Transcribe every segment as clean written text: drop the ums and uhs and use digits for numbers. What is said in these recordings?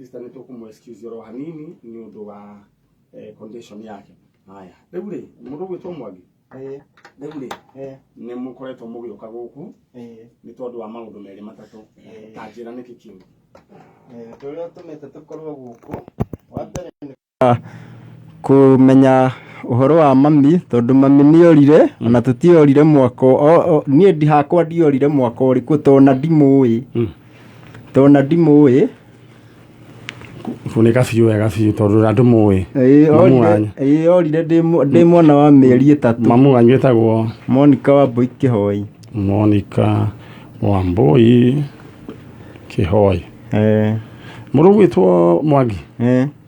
Sister nĩ tũkũmũ excuse oro hanini nĩ ũndũ wa condition yake. Haya, rĩu rĩ, mũndũ ũgwĩtwo Mwangi, rĩu rĩ, nĩ mũkoretwo mũgĩũka gũkũ nĩ tondũ wa maũndũ merĩ matatũ. Ta njĩra nĩkĩ kĩu? Ũndũ ũrĩa ũtũmĩte tũkorwo gũkũ, wa mbere nĩ kũmenya ũhoro wa mami, tondũ mami nĩ orire, ona tũtiorire mwaka, niĩ hakwa ndiorire mwaka ũrĩkũ, tondũ ona ndimũĩ, tondũ ona ndimũĩ. Kunĩka biũ wega biũ tondũ na ndũmũĩ. Ĩĩ, Mamu orire wanyu. Ĩĩ, orire ndĩ mwana wa mĩeri 3. Mamu wanyu etagwo? Monica Wambui Kĩhoi. Monica Wambui Kĩhoi. Mũndũ ũgwĩtwo Mwangi,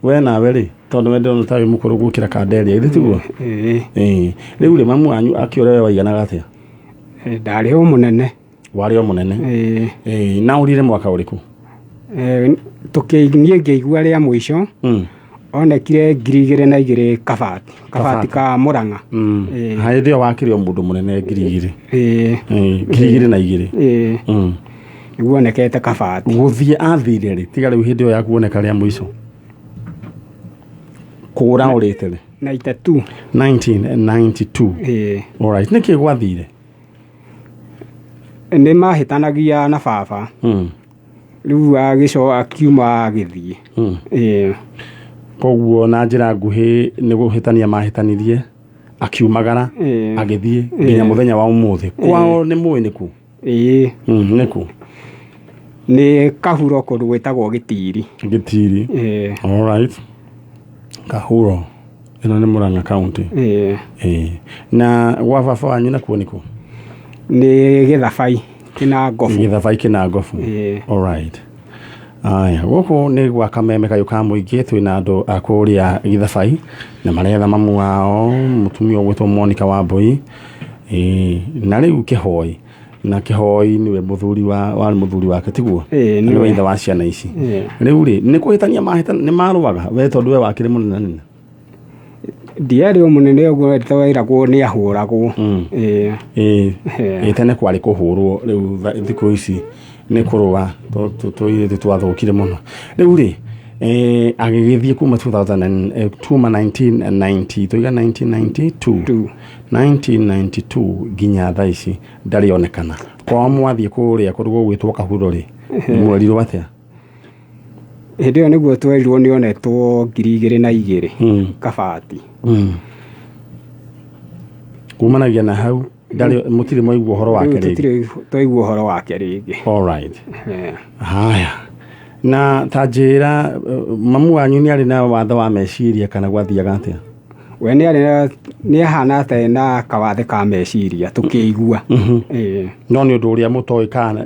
we nawe rĩ, tondũ we ndĩrona ta wĩ mũkũrũ gũkĩra Kanderia, githĩ tiguo? Ĩĩ. Ĩĩ. Rĩu rĩ, mamu wanyu akĩũra we waiganaga atĩa? Ndarĩ o mũnene. Warĩ o mũnene? Ĩĩ. Ĩĩ, na ũrire mwaka ũrĩkũ? Niĩ ngĩigua rĩa mũico, onekire 2002 Kabati, Kabati ka Mũrang'a. Ĩĩ. Hĩndĩ ĩyo wakĩrĩ o mũndũ mũnene 2000. Ĩĩ. Ĩĩ, 2002. Ĩĩ. Nĩguo onekete Kabati. Gũthiĩ athire rĩ, tiga rĩu hĩndĩ ĩyo ya kuoneka rĩa mũico. Kũra ũrĩte rĩ? 92. 1992. Ĩĩ. Alright, nĩkĩ gwathire? Nĩ mahĩtanagia na baba. Rĩu agĩcoka akiuma agĩthiĩ. Ĩĩ. Koguo na njĩra nguhĩ nĩ gũhĩtania mahĩtanirie, akiumagara, agĩthiĩ nginya mũthenya wa ũmũthĩ. Kwao nĩ mũĩ nĩ kũ? Ĩĩ. Nĩ kũ? Nĩ Kahuro kũndũ gwĩtagwo Gĩtiri. Gĩtiri. Ĩĩ. Alright. Kahuro. Ĩno nĩ Murang'a County. Ĩĩ. Ĩĩ. Na gwa baba wanyu nakuo nĩ kũ? Nĩ Gĩthabai Kĩnangobu. Gĩthabai Kĩnangobu. Ĩĩ. Alright. Aya, gũkũ nĩ gwa Kameme kayũ ka mũingĩ, twĩna andũ a kũrĩa Gĩthabai na maretha mamu wao mũtumia ũgwĩtwo Monica Wambui. Ĩĩ, na rĩu Kĩhoi, na Kĩhoi nĩwe mũthuri wa, warĩ mũthuri wake tiguo? Ĩĩ, Na nĩwe nĩwe. ithe wa ciana ici. Ĩĩ. Rĩu rĩ, nĩ kũhĩtania mahĩtania, nĩ marũaga we tondũ we wakĩrĩ mũnene nene? Ndiarĩ o mũnene ũguo tweragwo nĩ ahũragwo. Ĩĩ. Ĩĩ. Ĩĩ. Ĩĩ, tene kwarĩ kũhũrwo, rĩu thikũ ici nĩ kũrũa, tũirĩtu twathũkire mũno. Rĩu rĩ, agĩgĩthiĩ kuma two thousand and, kuma 1990, tũiga 1992. Two. 1992 nginya thaa ici ndarĩ onekana. Kwao mwathiĩ kũrĩa kũndũ gũgwĩtwo Kahuro rĩ, mwerirwo atĩa? Hĩndĩ ĩyo nĩguo twerirwo nĩ onetwo 2002 Kabati. Kumanagia na hau ndarĩ, mũtirĩ mwaigua ũhoro wake Rĩu rĩngĩ? tũtirĩ twaigua ũhoro wake rĩngĩ. Alright. Haya. Na ta njĩra, mamu wanyu nĩ arĩ na wathe wa meciria kana gwathiaga atĩa? We nĩ arĩ na, nĩ ahana ta ena kawathe ka meciria tũkĩigua. Ĩĩ. No nĩ ũndũ ũrĩa mũtoĩ kana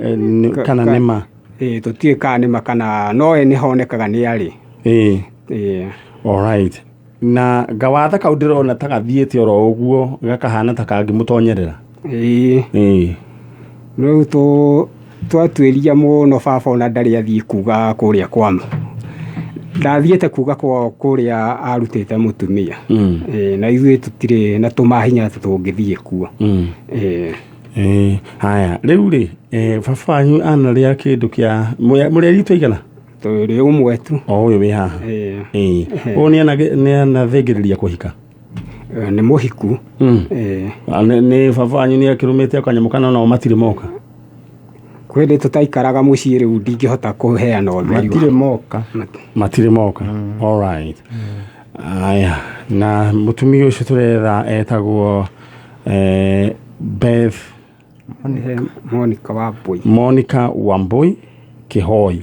nĩ ma? Ĩĩ, tũtiũĩ kana nĩ ma kana no we nĩ honekaga nĩ arĩ. Ĩĩ. Ĩĩ. Alright. Na gawathe kau ndĩrona ta gathiĩte oro ũguo gakahana ta kangĩmũtonyerera. Ĩĩ. Ĩĩ. Rĩu twatuĩria mũno baba ona ndarĩ athiĩ kuga kũrĩa kwa ndathiĩte kuga kwao kũrĩa arutĩte mũtumia. Ĩĩ, na ithuĩ tũtirĩ na tũmahinya tũngĩthiĩ kuo. Ĩĩ. Ĩĩ, haya, rĩu rĩ, baba wanyu anarĩa kĩndũ kĩa, mũrĩ airĩtu aigana? Tũrĩ ũmwe tu. O ũyũ wĩ haha. Ĩĩ. Ĩĩ. Ũyũ nĩ anathĩngĩrĩria kũhika? Nĩ mũhiku. Ĩĩ. Nĩ baba wanyu nĩ akĩrũmĩte kanyamũ kana nao matirĩ moka? Kwĩ hĩndĩ tũtaikaraga mũciĩ rĩu ndingĩhota kũheana ũtheri wa- Matirĩ moka. Matirĩ moka. All right. Aya, na mũtumia ũcio tũretha etagwo, Beth Monica Wambui. Monica Wambui Kĩhoi.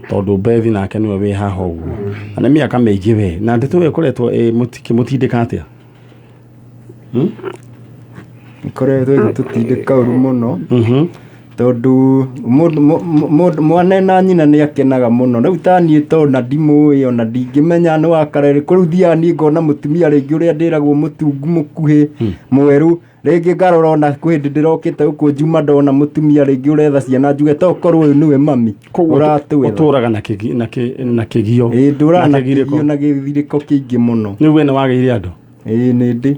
Tondũ Beth nake nĩwe wĩ haha ũguo. Na nĩ mĩaka mĩingĩ we. Na ndeto ĩyo ĩkoretwo ĩkĩmũtindĩka atĩa? Ĩkoretwo ĩgĩtũtindĩka ũru mũno. Tondũ mwana na nyina nĩ akenaga mũno. Rĩu ta niĩ to na ndimũĩ ona ndingĩmenya nĩ wa karere. Kũu thiaga niĩ ngona mũtumia rĩngĩ ũrĩa ndĩragwo mũtungu mũkuhĩ mwerũ. Rĩngĩ ngarora ona kwĩ hĩndĩ ndĩrokĩte gũkũ Njuma ndona mũtumia rĩngĩ ũretha ciana njuge to korwo ũyũ nĩwe mami Koguo ũratwetha. ũtũraga na kĩgio. Ĩĩ, ndũraga Na na kĩgirĩko. kĩgio na gĩthirĩko kĩingĩ mũno. Nĩ we nĩ wagĩire andũ? Ĩĩ, nĩ ndĩ.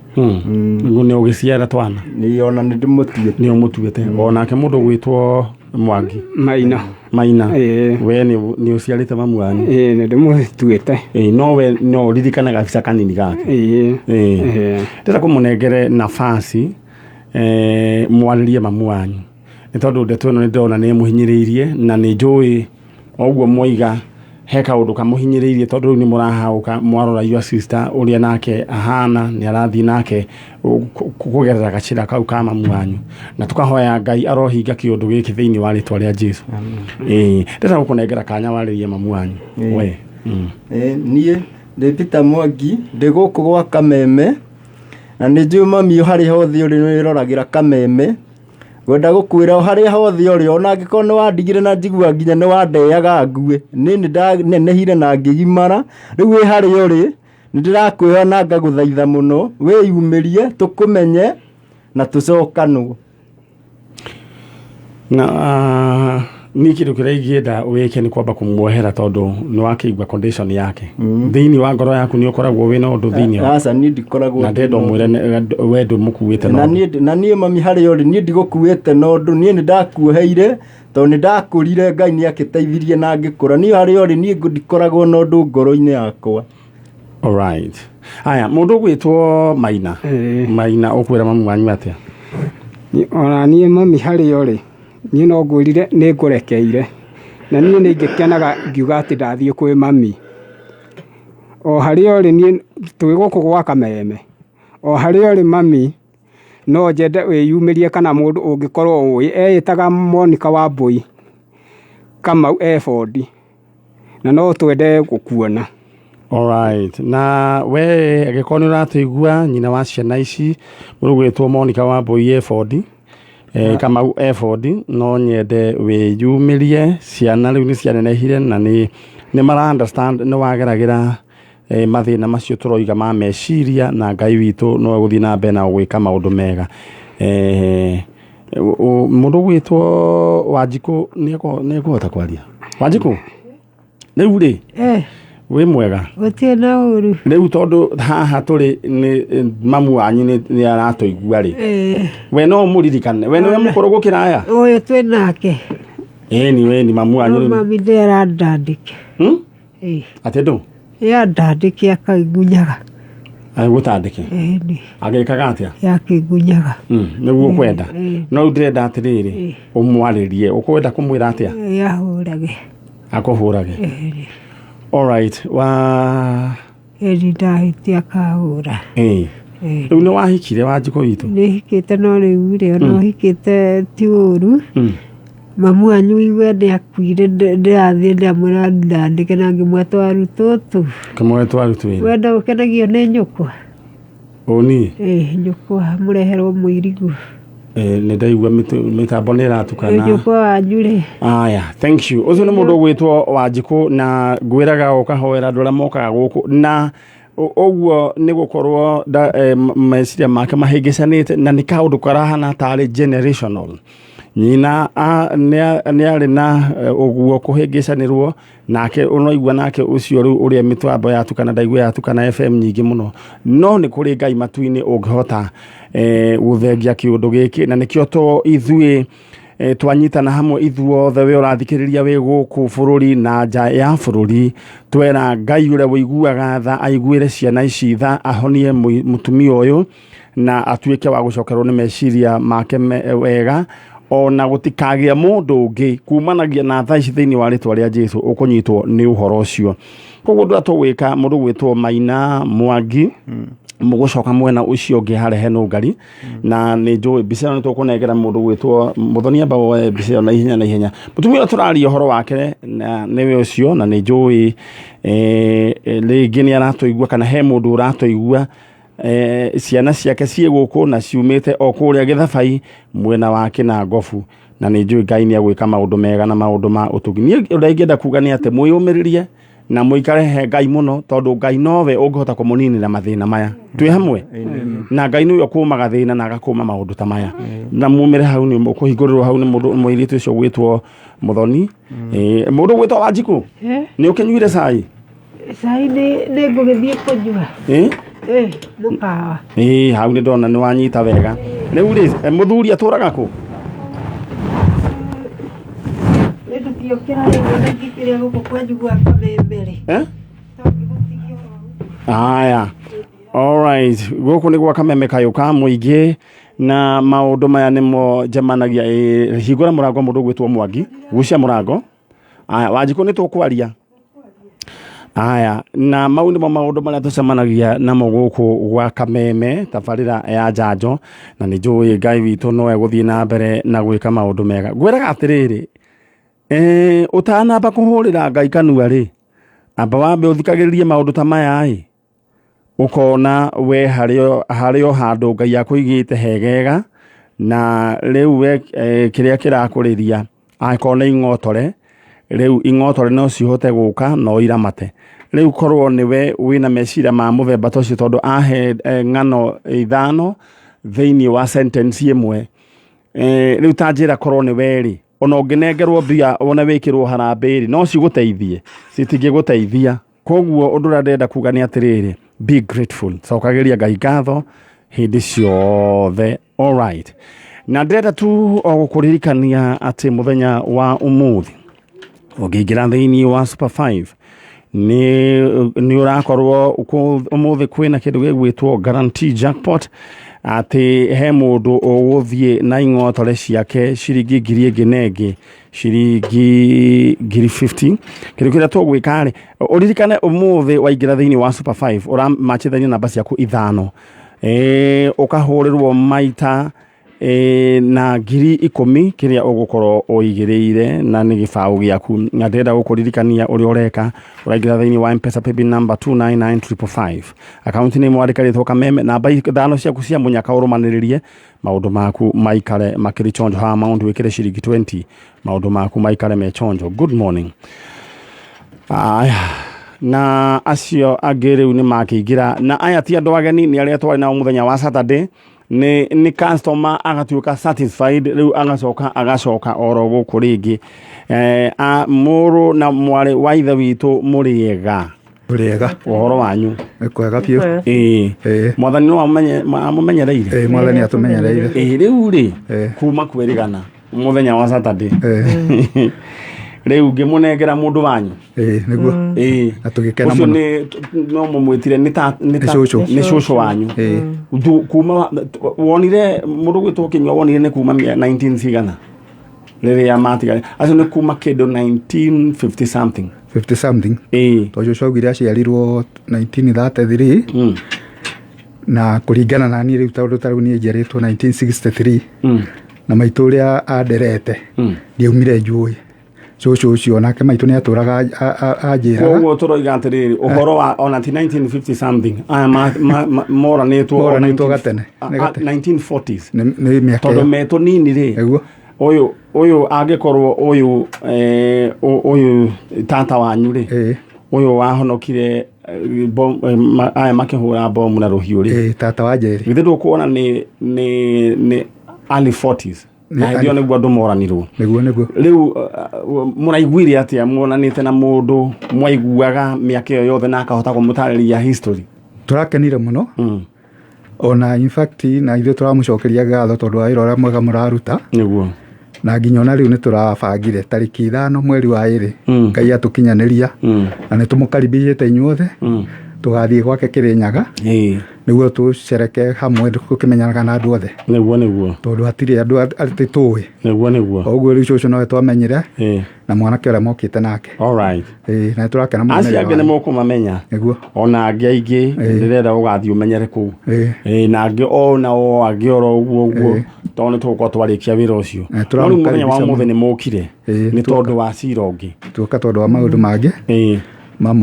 Nĩguo nĩ ũgĩciara twana? Nĩ, ona nĩ ndĩmũtuĩte. Nĩ ũmũtuĩte. Onake mũndũ ũgwĩtwo Mwangi Maina. Maina. Ĩĩ. We nĩ ũciarĩte mamu wanyu? Ĩĩ, nĩ ndĩmũtuĩte. Ĩĩ, no we no ũririkanaga gabica kanini gake? Ĩĩ. Ĩĩ. Ĩĩ. Ndĩrenda kũmũnengere nafasi mwarĩrie mamu wanyu, nĩ tondũ ndeto ĩno nĩ ndĩrona nĩ ĩmũhinyĩrĩirie, na nĩ njũĩ o ũguo mwoiga he kaũndũ kamũhinyĩrĩirie, tondũ rĩu nĩ mũrahaũka mwarora your sister ũrĩa nake ahana, nĩ arathiĩ nake kũgerera gacĩra kau ka mamu wanyu, na tũkahoya Ngai arohinga kĩũndũ gĩkĩ thĩinĩ wa rĩtwa rĩa Jesu. Ĩĩ, ndĩrenda gũkũnengera kanya warĩrie mamu wanyu. We. Niĩ ndĩ Peter Mwangi, ndĩ gũkũ gwa Kameme, na nĩ njũĩ mami harĩa hothe ũrĩ nĩ wĩroragĩra Kameme. Ngwenda gũkwĩra o harĩa hothe ũrĩ, ona angĩkorwo nĩ wandigire na njigua nginya nĩ wandeaga ngue, niĩ nĩ ndanenehire na ngĩgimara. Rĩu wĩ harĩa ũrĩ, nĩ ndĩrakwĩhoya na ngagũthaitha mũno, wĩyumĩrie, tũkũmenye na tũcokanwo. Na niĩ kĩndũ kĩrĩa ingĩenda wĩke nĩ kwamba kũmuohera, tondũ nĩ wakĩigua condition yake. Thĩinĩ wa ngoro yaku nĩ ũkoragwo wĩna ũndũ thĩinĩ wa Aca, niĩ ndikoragwo na ndenda ũmwĩre we ndũmũkuĩte na na ũndũ. niĩ mami harĩa ũrĩ, niĩ ndigũkuĩte na ũndũ, niĩ nĩ ndakuoheire tondũ nĩ ndakũrire, Ngai nĩ akĩteithirie na ngĩkũra. Niĩ harĩa ũrĩ, niĩ ndikoragwo na ũndũ ngoro-inĩ yakwa. Alright. Aya, mũndũ ũgwĩtwo Maina. Ĩĩ. Maina, ũkwĩra mamu wanyu atĩa? Ona niĩ mami harĩa ũrĩ, niĩ no ngwĩrire nĩ ngũrekeire, na niĩ nĩ ingĩkenaga ngiuga atĩ ndathiĩ kwĩ mami. O harĩa ũrĩ, niĩ twĩ gũkũ gwa Kameme, o harĩa ũrĩ mami, no njende wĩyumĩrie, kana mũndũ ũngĩkorwo ũĩ eĩtaga Monica Wambui Kamau e bondi, na no twende gũkuona. Alright. Na we angĩkorwo nĩ ũratũigua, nyina wa ciana ici, mũndũ ũgwĩtwo Monica Wambui e bondi, Kamau e bondi, no nyende wĩyumĩrie. Ciana rĩu nĩ cianenehire na nĩ mara understand nĩ wageragĩra mathĩna macio tũroiga ma meciria, na Ngai witũ no egũthiĩ na mbere na gwĩka maũndũ mega. Mũndũ ũgwĩtwo Wanjikũ nĩ ekũhota kwaria. Wanjikũ, rĩu rĩ, wĩ mwega? Gũtirĩ na ũru. Rĩu tondũ haha tũrĩ nĩ mamu wanyu nĩ aratũigua rĩ, we no mũririkane, we nĩwe mũkũrũ gũkĩra aya? Ũyũ twĩ nake. Ĩni, ĩni, mamu wanyu No rĩu. mami nĩ arandandĩke. Atĩ ndũ? Yandandĩke akaingunyaga. Agũtandĩke? Ĩni. Agĩkaga atĩa? Yakĩngunyaga. Nĩguo ũkwenda, no rĩu ndĩrenda atĩrĩrĩ, ũmwarĩrie, ũkwenda kũmwĩra atĩa? Yahũrage. Akũhũrage? Alright, wa Ĩni, ndahĩtia akahũra. Ĩĩ. Rĩu nĩ wahikire, Wanjikũ witũ? Nĩ hikĩte, no rĩu rĩ, ona ũhikĩte ti ũru. Mamu wanyu igue nĩ akuire, ndĩrathiĩ ndamwĩra ndandĩke na ngĩmwe twaru tũtũ. Kĩmwe twaru twĩrĩ. Wenda ũkenagio nĩ nyũkwa? Ũniĩ? Ĩĩ, nyũkwa mũreherwo mũirigu. Nĩ ndaigua mĩtambo nĩ ĩratukana. Nyũkwa wanyu rĩ. Aya, thank you. Ũcio nĩ mũndũ ũgwĩtwo Wanjikũ, na ngwĩraga ũkahoera andũ arĩa mokaga gũkũ, na ũguo nĩ gũkorwo meciria make mahĩngĩcanĩte, na nĩ kaũndũ karahana tarĩ generational. Nyina nĩ arĩ na ũguo kũhĩngĩcanĩrwo nake, ũnaigua nake ũcio rĩu ũrĩa mĩtambo yatukana, ndaigua yatukana FM nyingĩ mũno, no nĩ kũrĩ Ngai matu-inĩ ũngĩhota gũthengia kĩũndũ gĩkĩ, na nĩkĩo to ithuĩ twanyitana hamwe ithuothe, we ũrathikĩrĩria wĩ gũkũ bũrũri na nja ya bũrũri, twera Ngai ũrĩa ũiguaga tha aiguĩre ciana ici tha, ahonie mũtumia ũyũ na atuĩke wa gũcokerwo nĩ meciria make wega, ona gũtikagĩa mũndũ ũngĩ kumanagia na tha ici thĩinĩ wa rĩtwa rĩa Jesu ũkũnyitwo nĩ ũhoro ũcio. Koguo ũndũ ũrĩa tũgwĩka, mũndũ ũgwĩtwo Maina Mwangi, mũgũcoka mwena ũcio ũngĩ harĩa he nũngari, na nĩ njũĩ mbica ĩyo nĩ tũkũnengera mũndũ ũgwĩtwo Mũthoni, amba woe mbica ĩyo na ihenya na ihenya. Mũtumia ũrĩa tũraria ũhoro wake na nĩwe ũcio, na nĩ njũĩ rĩngĩ nĩ aratũigua kana he mũndũ ũratũigua. Ciana ciake ciĩ gũkũ na ciumĩte o kũrĩa Gĩthabai mwena wa Kĩnangobu, na nĩ njũĩ Ngai nĩ egwĩka maũndũ mega na maũndũ ma ũtugi. Niĩ ũrĩa ingĩenda kuga nĩ atĩ mwĩyũmĩrĩrie na mũikare he Ngai mũno, tondũ Ngai nowe ũngĩhota kũmũninĩra mathĩna maya. Twĩ hamwe na Ngai nĩwe ũkũmaga thĩna na agakũma maũndũ ta maya, na mumĩre hau nĩ ũkũhingũrĩrwo hau nĩ mũndũ mũirĩtu ũcio ũgwĩtwo Mũthoni. Mũndũ ũgwĩtwo Wanjikũ, nĩ ũkĩnyuire cai? Cai nĩ ngũgĩthiĩ kũnyua. Mũkawa. Ĩĩ, hau nĩ ndona nĩ wanyita wega. Rĩu rĩ, mũthuri atũraga kũ? Tũngĩũkĩra rĩu ona ngĩkĩrĩa gũkũ kwanyu gwa Kameme rĩ. Eh? Tũngĩgũtigia oro hau. Aya. Alright, gũkũ nĩ gwa Kameme kayũ ka mũingĩ na maũndũ maya nĩmo njemanagia. Ĩ, hingũra mũrango mũndũ ũgwĩtwo Mwangi, gucia mũrango. Aya, Wanjikũ nĩ tũkwaria. Aya, na mau nĩmo maũndũ marĩa tũcemanagia namo gũkũ gwa Kameme, tabarĩra ya njanjo, na nĩ njũĩ Ngai witũ no egũthiĩ na mbere na gwĩka maũndũ mega. Ngwĩraga atĩrĩrĩ, ũtanamba kũhũrĩra Ngai kanua rĩ, amba wambe ũthikagĩrĩrie maũndũ ta maya ĩ, ũkona we harĩ o handũ Ngai akũigĩte hegega, na rĩu we kĩrĩa kĩrakũrĩria angĩkorwo nĩ ing'otore, rĩu ing'otore no cihote gũka no iramate. Rĩu korwo nĩwe wĩna meciria ma mũthemba ta ũcio, tondũ ahe ng'ano ithano thĩinĩ wa sentence ĩmwe, rĩu ta njĩra korwo nĩwe rĩ, ona ũngĩnengerwo mbia ona wĩkĩrwo harambee rĩ, no cigũteithie? Citingĩgũteithia. Koguo ũndũ ũrĩa ndĩrenda kuga nĩ atĩrĩrĩ, be grateful, cokagĩria Ngai ngatho hĩndĩ ciothe. Alright, na ndĩrenda tu o gũkũririkania atĩ mũthenya wa ũmũthĩ ũngĩingĩra thĩinĩ wa Super 5 nĩ ũrakorwo ũmũthĩ kwĩna kĩndũ gĩgwĩtwo guarantee jackpot, atĩ he mũndũ ũgũthiĩ na ing'otore ciake ciringi ngiri ĩngĩ na ĩngĩ ciringi ngiri 50. Kĩndũ kĩrĩa tũgwĩka rĩ, ũririkane ũmũthĩ waingĩra thĩinĩ wa Super 5 ũramachithania namba ciaku ithano, ũkahũrĩrwo maita na ngiri ikũmi kĩrĩa ũgũkorwo ũigĩrĩire na nĩ gĩbaũ gĩaku. Na ndĩrenda gũkũririkania ũrĩa ũreka, ũraingĩra thĩinĩ wa M-Pesa paybill number 299555, akaunti nĩ mwandĩka rĩtwa Kameme, namba ithano ciaku cia mũnyaka ũrũmanĩrĩrie, maũndũ maku maikare makĩrĩ chonjo. Haha maũndũ wĩkĩre ciringi 20, maũndũ maku maikare me chonjo. Good morning. Aya, na acio angĩ rĩu nĩ makĩingĩra, na aya ti andũ ageni, nĩ arĩa twarĩ nao mũthenya wa Saturday. Nĩ customer agatuĩka satisfied, rĩu agacoka oro gũkũ rĩngĩ. Mũrũ na mwarĩ wa ithe witũ, mũrĩega? Ũrĩega. Ũhoro wanyu? Nĩ kwega biũ. Ĩĩ. Mwathani no amũmenyereire. Ĩĩ, mwathani atũmenyereire. Ĩĩ, rĩu rĩ, kuma kwĩrĩgana mũthenya wa Saturday, rĩu ngĩmũnengera mũndũ wanyu. Ĩĩ, nĩguo. Ĩĩ. Na tũgĩkena Ũcio mũno. nĩ no mũmwĩtire nĩ ta nĩ ta Nĩ cũcũ. Nĩ cũcũ wanyu. Kuma wonire mũndũ gwĩtwo Kĩnyua, wonire nĩ kuma 19 cigana rĩrĩa matigane acio, nĩ kuma kĩndũ 1950 something. 50 something. Ĩĩ. Tondũ cũcũ augire aciarirwo 1933, na kũringana na niĩ rĩu, tondũ ta rĩu niĩ njiarĩtwo 1963, na maitũ ũrĩa anderete, ndiaumire njũĩ cũcũ ũcio, nake maitũ nĩ atũraga anjĩraga. Koguo tũroiga atĩrĩrĩ, ũhoro wa ona ti 1950 something, aya moranĩtwo o Moranĩtwo gatene, nĩ gatene. 1940s. Nĩ mĩaka Tondũ ĩyo. me tũnini rĩ. Nĩguo. Ũyũ angĩkorwo ũyũ ũyũ tata wanyu rĩ, ũyũ wahonokire aya makĩhũra bomu na rũhiũ rĩ. Ĩĩ, tata wa Njeri. Githĩ ndũkuona nĩ early 40s? Na hĩndĩ ĩyo nĩguo andũ moranirwo. Nĩguo. Rĩu mũraiguire atĩa muonanĩte na mũndũ mwaiguaga mĩaka ĩyo yothe na akahota kũmũtarĩria history? Tũrakenire mũno. Ona in fact na ithuĩ tũramũcokeria ngatho tondũ wa wĩra ũrĩa mwega mũraruta. Na nginya ona rĩu nĩ tũrabangire tarĩki 5 mweri wa 2, Ngai atũkinyanĩria, na nĩ tũmũkaribicĩte inyuothe, tũgathiĩ gwake Kĩrĩnyaga nĩguo tũcereke hamwe tũkĩmenyanaga na andũ othe. Nĩguo nĩguo. Tondũ hatirĩ andũ atĩ tũĩ. Nĩguo nĩguo. O ũguo rĩu cũcũ nowe twamenyire na mwanake ũrĩa mokĩte nake. Alright. Ĩĩ, na nĩ tũrakena mũno nĩ Acio wĩra angĩ nĩ wanyu. mũkũmamenya. Nĩguo. Ona angĩ aingĩ ndĩrenda ũgathiĩ ũmenyere kũu. Ĩĩ. Na angĩ o na o angĩ oro ũguo ũguo, tondũ nĩ tũgũkorwo twarĩkia wĩra ũcio. No rĩu mũthenya wa tũramũkaribisha ũmũthĩ mũno. nĩ mũkire nĩ tondũ wa cira ũngĩ. Tuoka tondũ wa maũndũ mangĩ ma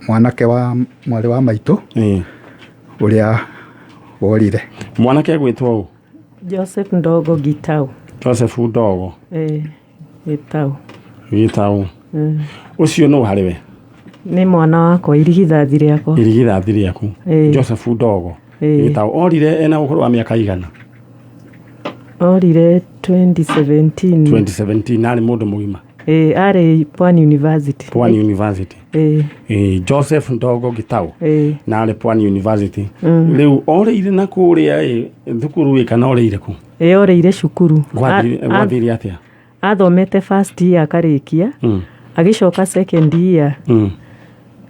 mwanake wa mwarĩ wa maitũ ũrĩa worire. Mwanake egwĩtwo ũ? Joseph Ndogo Gitau. Joseph Ndogo. Eh, Gitau. Gitau. Ũcio nũ harĩ we? Nĩ mwana wakwa, irigithathi rĩakwa. Irigithathi rĩaku. Ĩĩ. Joseph Ndogo Ĩĩ. Gitau orire ena ũkũrũ wa mĩaka igana? Orire 2017. 2017, narĩ mũndũ mũgima. Ĩĩ, arĩ Pwani University. Pwani University. Ĩĩ. Ĩĩ, Joseph Ndogo Gitau. Ĩĩ. Narĩ Pwani University. Rĩu orĩire na kũrĩa ĩ thukuru ĩ kana orĩire kũ? Ĩĩ, orĩire cukuru. Gwathire atĩa? Athomete first year akarĩkia, agĩcoka second year.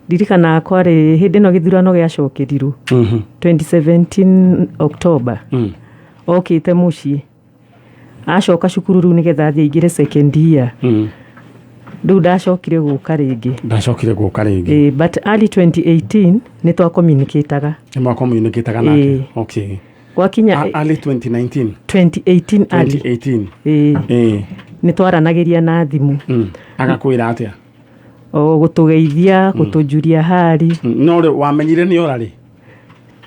Ndirikanaga kwarĩ hĩndĩ ĩno gĩthurano gĩacokerirwo 2017 October. Okĩte mũciĩ, acoka cukuru rĩu nĩgetha athiĩ aingĩre second year. Rĩu ndacokire gũka rĩngĩ. Ndacokire gũka rĩngĩ. Ĩĩ, but early 2018 nĩ twacommunicataga. Nĩ mwacommunicataga nake? Ĩĩ. Okay. Gwakinya Early 2019? 2018 early. 2018. Ĩĩ. Nĩ twaranagĩria na thimũ. Agakwĩra atĩa? O gũtũgeithia, gũtũjuria hali. No rĩ, wamenyire nĩ ora rĩ?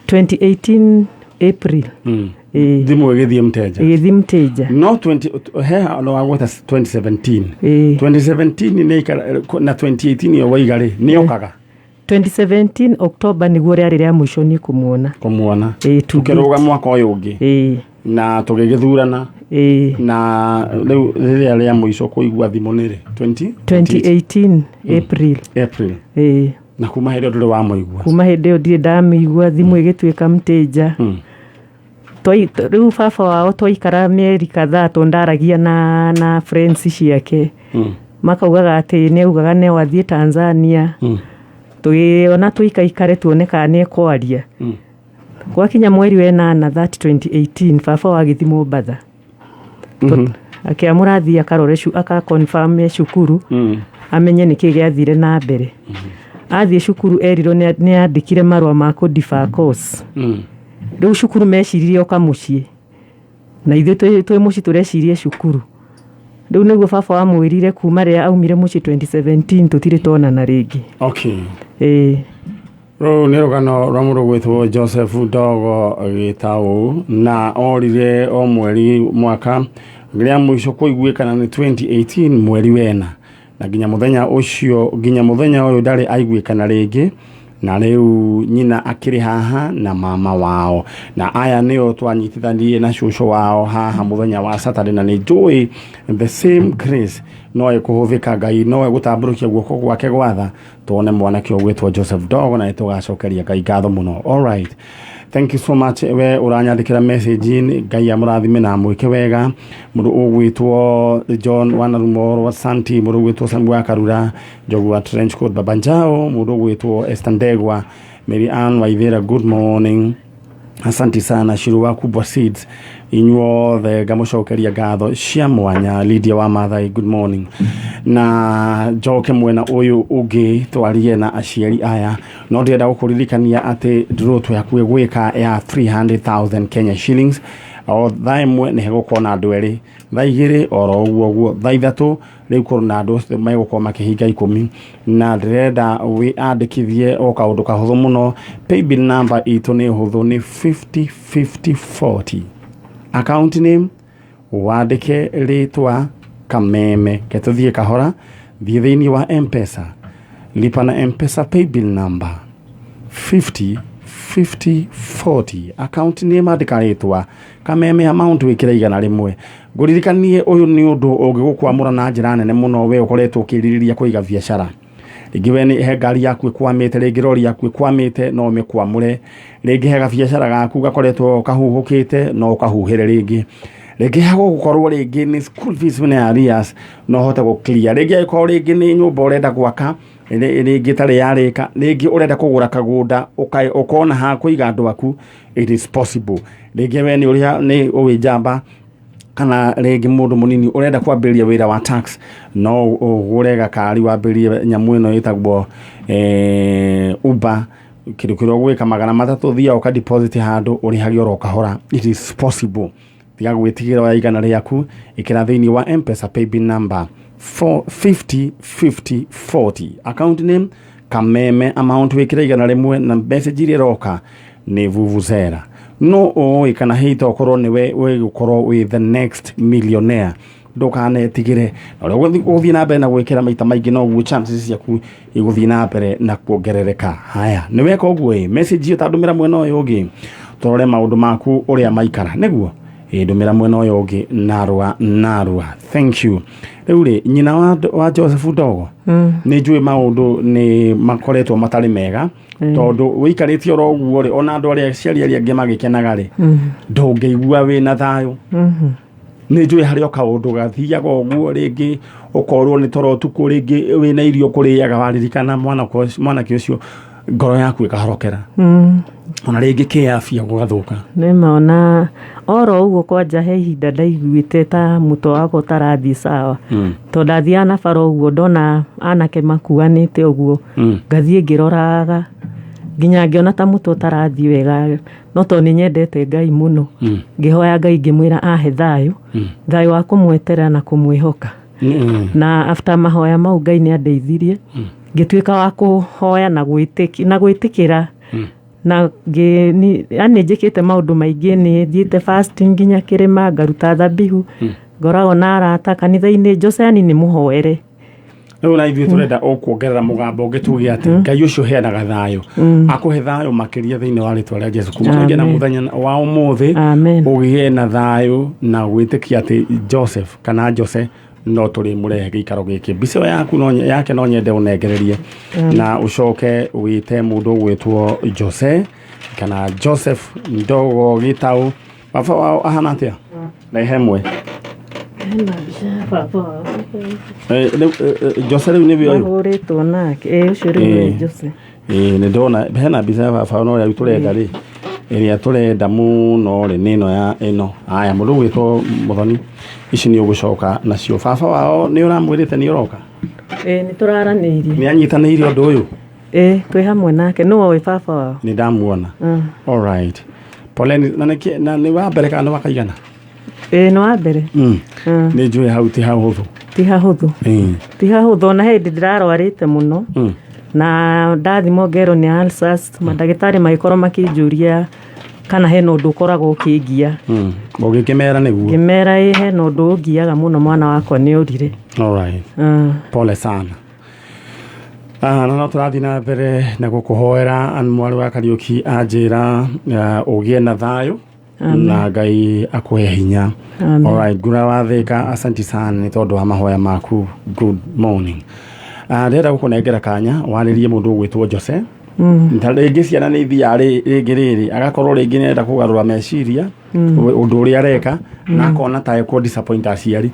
2018 April. Ĩĩ. Thimũ ĩgĩthiĩ mteja. Ĩgĩthiĩ mteja. No 20 he no wagweta 2017. Ĩĩ. 2017 nĩ ikara na 2018 ĩyo waiga rĩ, nĩ okaga? 2017 October nĩguo rĩarĩ rĩa mũico niĩ kũmuona. Kũmuona. Ĩĩ, to Tũkĩrũga date. mwaka ũyũ ũngĩ. Ĩĩ. Na tũgĩgĩthurana. Ĩĩ. Na rĩu rĩrĩa rĩa mũico kũigua thimũ nĩ rĩ? 20? 2018 April. April. Ĩĩ. Na kuma hĩndĩ ĩyo ndũrĩ wamũigua? Kuma hĩndĩ ĩyo ndirĩ ndamĩigua, thimũ ĩgĩtuĩka mteja. Rĩu baba wao twaikara mĩeri kadhaa tondũ ndaragia na friends ciake. Makaugaga atĩ nĩ augaga no athiĩ Tanzania. Tũgĩona tũikaikare tuone kana nĩ ekwaria. Gwakinya mweri wa ĩnana, that 2018, baba wao agĩthiĩ Mombatha. Akĩamũra athiĩ akarore aka confirm cukuru, amenye nĩkĩ gĩathire na mbere. Athiĩ cukuru erirwo nĩ andĩkire marũa ma kũ defer course. Rĩu cukuru meciririe oka mũciĩ, na ithuĩ twĩ mũciĩ tũrecirie cukuru. Rĩu nĩguo baba wamwĩrire kuma rĩrĩa aumire mũciĩ 2017 tũtirĩ tuonana rĩngĩ. Ĩĩ. Rũu nĩ rũgano rwa mũndũ gwĩtwo Joseph Ndogo Gĩtaũ, na orire o mweri mwaka rĩa mũico kũiguĩkana nĩ 2018 mweri wena, na nginya mũthenya ũcio, nginya mũthenya ũyũ ndarĩ aiguĩkana rĩngĩ. Na rĩu nyina akĩrĩ haha na mama wao, na aya nĩo twanyitithanirie na cũcũ wao haha mũthenya wa Saturday, na nĩ njũĩ the same grace no ĩkũhũthĩka, Ngai no egũtambũrũkia guoko gwake gwatha tuone mwanake ũgwĩtwo Joseph Ndogo, na nĩtũgacokeria Ngai ngatho mũno. Alright, thank you so much we ũranyandĩkĩra message, Ngai amũrathime na amwĩke wega. Mũndũ ũgwĩtwo John Wanarumoro wa Santi, mũndũ ũgwĩtwo Samu wa Karura, Njogu wa Trench Coat, Baba Njao, mũndũ ũgwĩtwo Esther Ndegwa, Mary Ann Waithera, good morning, asante sana. Shiru wa Kubwa Seeds, inyuothe ngamũcokeria ngatho cia mwanya. Lydia wa Mathai, good morning. Na njoke mwena ũyũ ũngĩ twarie na aciari aya, no ndĩrenda gũkũririkania atĩ draw twĩ hakuhĩ gwĩka ya 300,000 Kenya shillings. O thaa 1 nĩ hegũkorwo na andũ erĩ, thaa 2 oro ũguo ũguo, thaa 3 rĩu kũrĩ na andũ acio megũkorwo makĩhinga 10. Na ndĩrenda wĩandĩkithie o kaũndũ kahũthũ mũno. Paybill number itũ nĩ hũthũ, nĩ 50 50 40. Account name wandĩke rĩtwa Kameme. Ke tũthiĩ kahora, thiĩ thĩinĩ wa M-Pesa, lipa na M-Pesa paybill number 50 50 40, account name andĩka rĩtwa Kameme, amount wĩkĩre 100. Ngũririkanie ũyũ nĩ ũndũ ũngĩgũkwamũra na njĩra nene mũno. We ũkoretwo ũkĩrirĩria kũiga biacara, rĩngĩ we nĩ he ngari yaku ĩkwamĩte, rĩngĩ rori yaku ĩkwamĩte, no ũmĩkwamũre. Rĩngĩ he gabiacara gaku gakoretwo kahuhũkĩte, no ũkahuhĩre rĩngĩ. Rĩngĩ hagũgũkorwo rĩngĩ nĩ school fees na arrears, no ũhote gũ clear. Rĩngĩ angĩkorwo rĩngĩ nĩ nyũmba ũrenda gwaka rĩngĩ ĩtarĩ yarĩka, rĩngĩ ũrenda kũgũra kagũnda ũkona ha kũiga andũ aku, it is possible. Rĩngĩ we nĩ ũrĩa nĩ ũwĩ njamba kana rĩngĩ mũndũ mũnini ũrenda kwambĩrĩria wĩra wa tax, no ũgũre gakari wambĩrĩrie nyamũ ĩno ĩtagwo Uber. Kĩndũ kĩrĩa ũgwĩka 300, thiaga ũka deposit handũ ũrĩhage oro kahora. It is possible. Tiga gwĩtigĩra, oya 100 rĩaku, ĩkĩra thĩinĩ wa M-Pesa paybill number 4 50 50 40, account name Kameme, amount wĩkĩre 100, na message iria ĩroka nĩ vuvuzela. No ũĩ kana hihi tokorwo nĩwe wĩgũkorwo wĩ the next millionaire. Ndũkanetigĩre, na ũrĩa ũgũthiĩ na mbere na gwĩkĩra maita maingĩ, noguo chances ciaku igũthiĩ na mbere na kuongerereka. Haya, nĩ weka ũguo ĩ, message ĩyo tandũmĩra mwena ũyũ ũngĩ tũrore maũndũ maku ũrĩa maikara. Nĩguo ĩ, ndũmĩra mwena ũyũ ũngĩ narua narua, thank you. Rĩu rĩ, nyina wa Joseph Ndogo, nĩ njũĩ maũndũ nĩ makoretwo matarĩ mega, tondũ wĩikarĩte oro ũguo rĩ, ona andũ arĩa aciari arĩa angĩ magĩkenaga rĩ, ndũngĩigua wĩna thayũ. Nĩ njũĩ harĩ o kaũndũ gathiaga ũguo, rĩngĩ ũkorwo nĩ toro ũtukũ, rĩngĩ wĩna irio kũrĩaga, waririkana mwanake ũcio ngoro yaku ĩkahorokera. Ona rĩngĩ kĩafia gũgathũka. Nĩma ona oro ũguo kwanja he ihinda ndaiguĩte ta mũtwe wakwa ũtarathiĩ sawa. Tondũ ndathiaga na bara ũguo ndona anake makuanĩte ũguo, ngathiĩ ngĩroraga nginya ngĩona ta mũtwe ũtarathiĩ wega, no tondũ nĩ nyendete Ngai mũno, ngĩhoya Ngai ngĩmwĩra ahe thayũ, thayũ wa kũmweterera na kũmwĩhoka. Na after mahoya mau Ngai nĩ andeithirie, ngĩtuĩka wa kũhoya na gwĩtĩkĩra. Na yani njĩkĩte maũndũ maingĩ, nĩ thiĩte fasting nginya kĩrĩma, ngaruta thabihu, ngoragwo na arata kanitha-inĩ. Jose yani nĩ mũhoere. Rĩu na ithuĩ tũrenda ũkuongerera mũgambo ũngĩ tuge atĩ Ngai ũcio ũheanaga thayũ akũhe thayũ makĩria thĩinĩ wa rĩtwa rĩa Jesu kuma na mũthenya wa ũmũthĩ. Amen. Ũgĩe na thayũ na gwĩtĩkia atĩ Joseph kana Jose no tũrĩmũrehe gĩikaro gĩkĩ. Mbica ĩyo yaku no yake no nyende ũnengererie na ũcoke wĩte mũndũ ũgwĩtwo Jose kana Joseph Ndogo Gĩtaũ. Baba wao ahana atĩa? Rehe ĩmwe. Hena mbica ya baba wao. Jose rĩu nĩwe ũyũ? Mahũrĩtwo nake. Ũcio rĩu nĩ Jose. Nĩ ndona hena mbica ya baba no rĩu tũrenda rĩ, ĩrĩa tũrenda mũno rĩ nĩ ĩno ya ĩno. Aya, mũndũ ũgwĩtwo Mũthoni, ici nĩ ũgũcoka nacio. Baba wao nĩ ũramwĩrĩte nĩ ũroka? Nĩ tũraranĩirie. Nĩ anyitanĩire ũndũ ũyũ? Twĩ hamwe nake. Nĩwe ũĩ baba wao? Nĩ ndamuona. All right. Poleni, na nĩ wa mbere kana nĩ wa kaigana? Nĩ wa mbere. Nĩ njũĩ hau ti hahũthũ. Ti hahũthũ. Ti hahũthũ, ona hĩndĩ ndĩrarwarĩte mũno. Na ndathimwo ngerwo nĩ ulcers, mandagĩtarĩ magĩkorwo makĩnjũria kana hena ũndũ ũkoragwo ũkĩngia. Ũgĩkĩmera nĩguo? Ngĩmera ĩ hena ũndũ ũngiaga mũno, mwana wakwa nĩ ũrire. All right. Pole sana. Na no tũrathiĩ na mbere na gũkũhoera mwarĩ wa Kariũki anjĩra ũgĩe na thayũ na Ngai akũhe hinya. All right, ngura wathĩka, asante sana nĩ tondũ wa mahoya maku. Good morning. Ndĩrenda gũkũnengera kanya warĩrie mũndũ ũgwĩtwo Jose. Ta rĩngĩ ciana nĩ ithiaga rĩngĩ rĩrĩ agakorwo rĩngĩ nĩarenda kũgarũra meciria ũndũ ũrĩa areka na akona ta ekũ disappoint aciari.